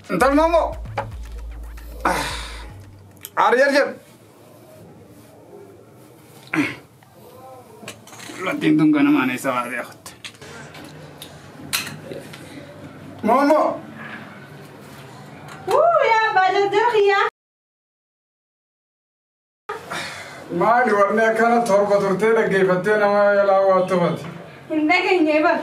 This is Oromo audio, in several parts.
Intal Momo. Aara jarjar. Lattiin tun ganamaan ei saa vaate. Momo. Yaa baajata xiyyaa. Maali warni akkana torba turtee dhaggeeffattee nama yalaa waa tufate. Hin dhageenye bar.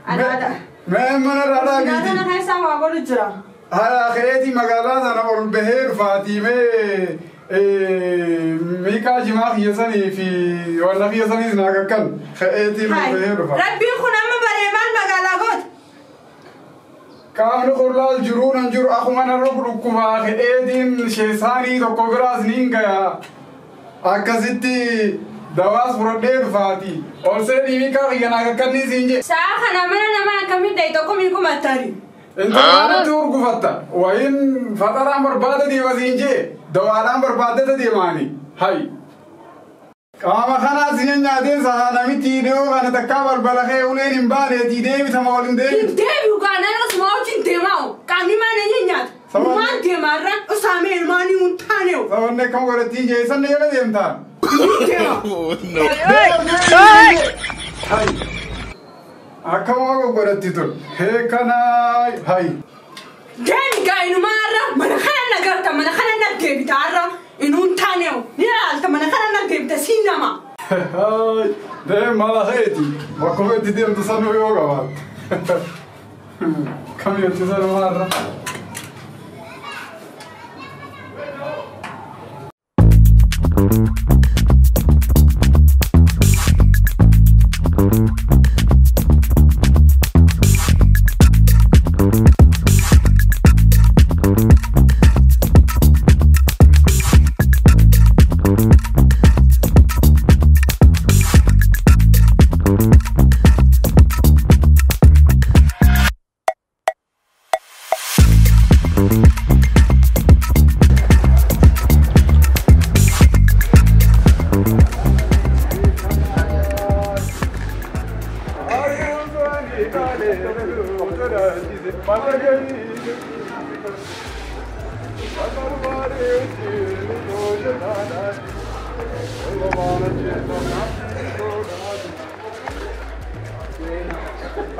Adaadha. Mee mana raadhaa Nyaata miti. na keessaa waa godhu jira. Haa keetii magaalaa sana ol bahee dhufaatii mee miiqaa jimaa kiyya sanii fi wanna kiyya saniis naa kakkan ka'eetii ol bahee dhufa. Rabbiin kun amma baree maal magaalaa goota? Qaamni qullaal jiruu nan jiru akkuma narra dhukkubaa ka'eetiin sheesaanii tokko biraas niin gaya. Akkasitti dawaas fudhadhee dhufaatii. Ol seenii miiqaa kiyya naa kakkannii siin jee. Sa'a kana mana namaa akkamitti dhayi tokko miiqu mattari. Intalatti urgufatta. Wayin faxaraan barbaada deema siin jee dawaadhaan barbaadata deemaani. Hay. Qaama kanaas hin nyaateen sahaa namitti dhiyoo kana takkaa balbala kee uleen hin baaneetii deebitama waliin Hin deebitu. deebi'u gaanaan osuma wajjin deemaa qaamni maana hin nyaata. Maal deemaa irra usaamee ilmaanii hin taaneewu. Sababni akkam godhattiin jee sanni jala deemtaa. Hin deema. Hay. Akkama godhatti tun. Hee kanaa hay. Deemi gaa inumaa irra mana kana na garta mana kana na deebita irra inuu hin taaneewu. Ni ilaalta mana kana na deebita siin nama. Hay. Deem mala keeti. Bakkuma itti deemtu sanuu yoo qabaatte. Kam jetti sanumaa irra.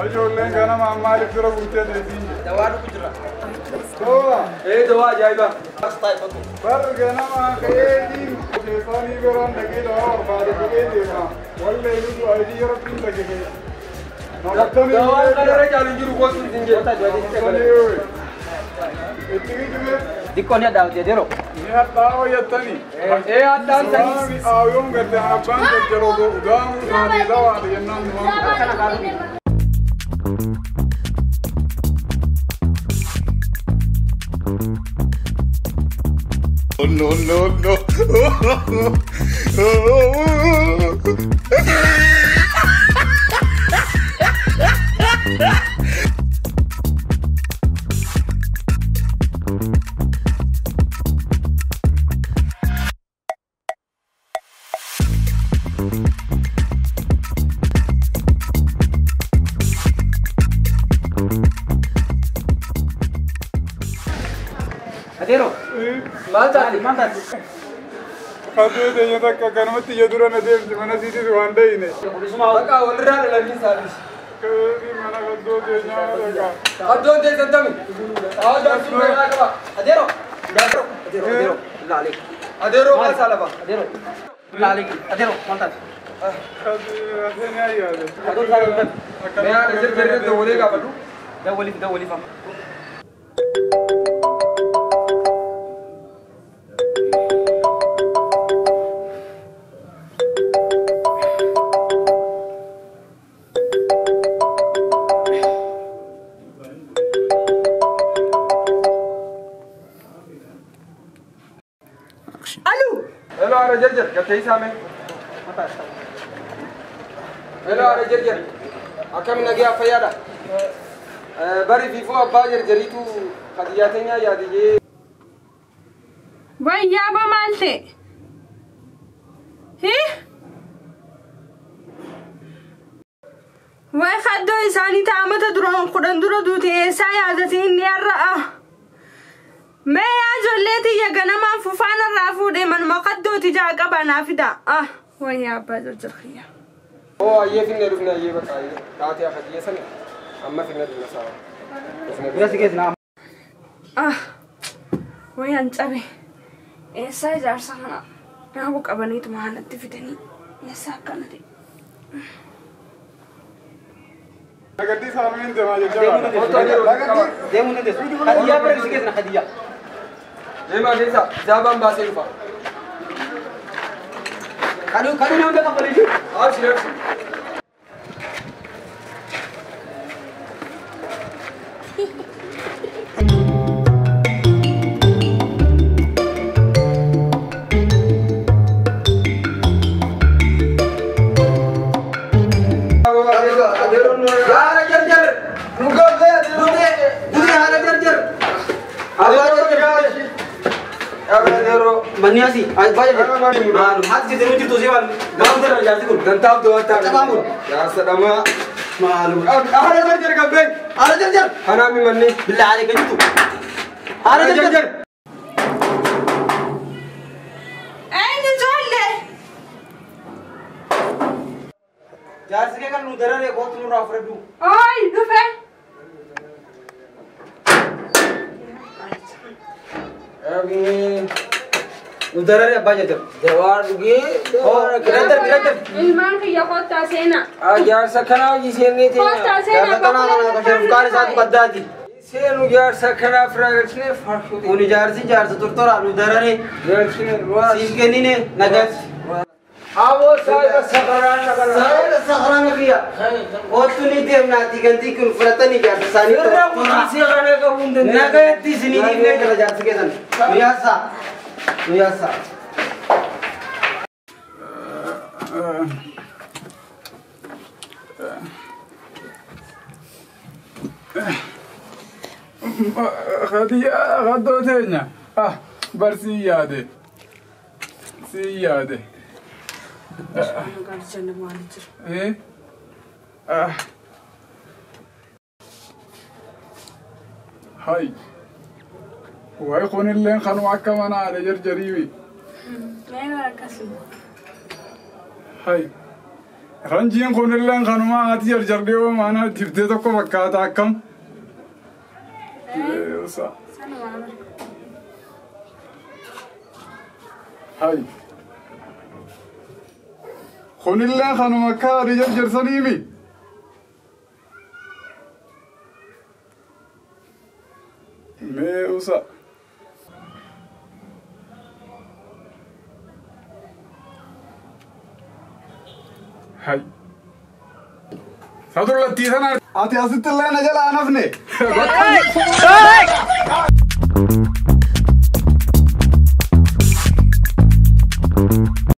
Ijoolleen ganama maaliif dura guutee deebiin jira? Dawaa dhugu jira. Tola. Ee dawaa ajaa'iba. Bar ganama ka'eetiin keessaanii biraan dhaqee dawaa barbaade godhee deema. Wallee nutu ayidii rabbiin dhaqee. Dawaan kanarra caalu hin jiru gosuun hin jiru. Itti gijjibee Xiqqoo ni addaawwatee yeroo. ni hadhaa'oo jettanii. Ee addaan sanii. Mi'aayoon gadi abbaan jajjaroo udaamuu isaanii dawaadha jennaan numaan. No, no, no. Adeero. Maal taate maal taate? Aduu teenya takka kanumatti ija dura na deemti mana siitis waan dayine. Bakka walirraa dhalanii isaanis. Ka'eetii mana qaddoo teenyaa dhaqa. Addoon teessan tami. Addoon sun meeqaa qaba? Adeero. Adeero. Adeero. Laaleek. Adeero maal isaa lafa? Adeero. Laaleek. Adeero maal taate? Aduu ayyaade. Addoon isaa tami. Mee haadha jirbiirri dawwalee gaafadhu. Dawwaliif dawwaliif amma. Alu. Hello, Ara Jarjar, gartee isaa mee? Hello, Ara Jarjar. Akkam nagaa fayyaadha. Bari fiifoo abbaa jarjariitu Khadijaa teenyaa yaadiyee. Wayyaa ba maal ta'e? Hii? Way kaddoo isaanii taa'amata duraan 10 dura duute eessaa yaadate inni har'a? Mee yaa ijoollee tiyya ganamaan fufaan irraa fuudhee manuma kaddooti jaa qaba naa fida. Wayyaa abbaa jarjarkiyya. Oo ayyee finne dhufne ayyee bakka ayyee taatee Khadijaa sana amma finne dhufne sawa. Bira si geessina. Wayyaan cabe. Eessaa ijaarsa kana naabu qabaniitu maanatti fidanii eessaa akkana ta'e. Nagaddi saameen deemaa jechuudha. Deemuu dandeessu. Khadijaa bira si geessina Khadijaa. Deemaa keessa jaabaan baasee dhufa. Kaduu kaduu nama hunda kaffalee jiru. Abshir abshir. Maniasi, abbaa jarjar. Maalum haati jettee jirtu si waan gaafa dara jaarsi kun. Dantaaf do'ataa. Cabaan kun. Jaarsa dhamaa. Maalum. Haala jarjar gabbee. Haala jarjar. Hanaami manni. Billaa haala kan jirtu. Haala jarjar. Eenyu ijoollee? Jaarsi kee kan nu dararee kootu nurraa fudhadhu. Ooyi dhufe. Nu dararee abbaa jarjar. Dawaa dhugee. Girantar girantar. Ilmaan kiyya kottaa seenaa. Jaarsa kanaa hojii seennee teenya. Kottaa seenaa. Jaarsa kanaa kana kan shafqaan isaatu qaddaati. Seenu jaarsa kanaa firaa galchinee farshuu. Kun jaarsi jaarsa tortoraa nu dararee. Galchinee. Siif kennine nagaatti. Aboo saayira sakaraan naqana. Saayira sakaraan kiyya. Kootu ni deemnaati gantii kun fudhatanii jaarsa isaanii. Irra kutisee kana qabuu hin dandeenye. Nagaatti isinii dhiifnee jira jaarsi keessan. Nu yaassaa. Nu yaassaa. Khadijaa kaddoo teenya. Bar sii yaade. Sii yaade. Hay. Wayi kunilleen kanuma akka mana haadha jarjariiwi. Hay. Ranjiin kunilleen kanuma haati jarjar dhiyoo maana dibdee tokko fakkaata akkam. Hay. Kunilleen kanuma akka haadha jarjarsaniimi. Mee usa. Hay. Sadurlattii sana ati asitti illee na jalaa nafne.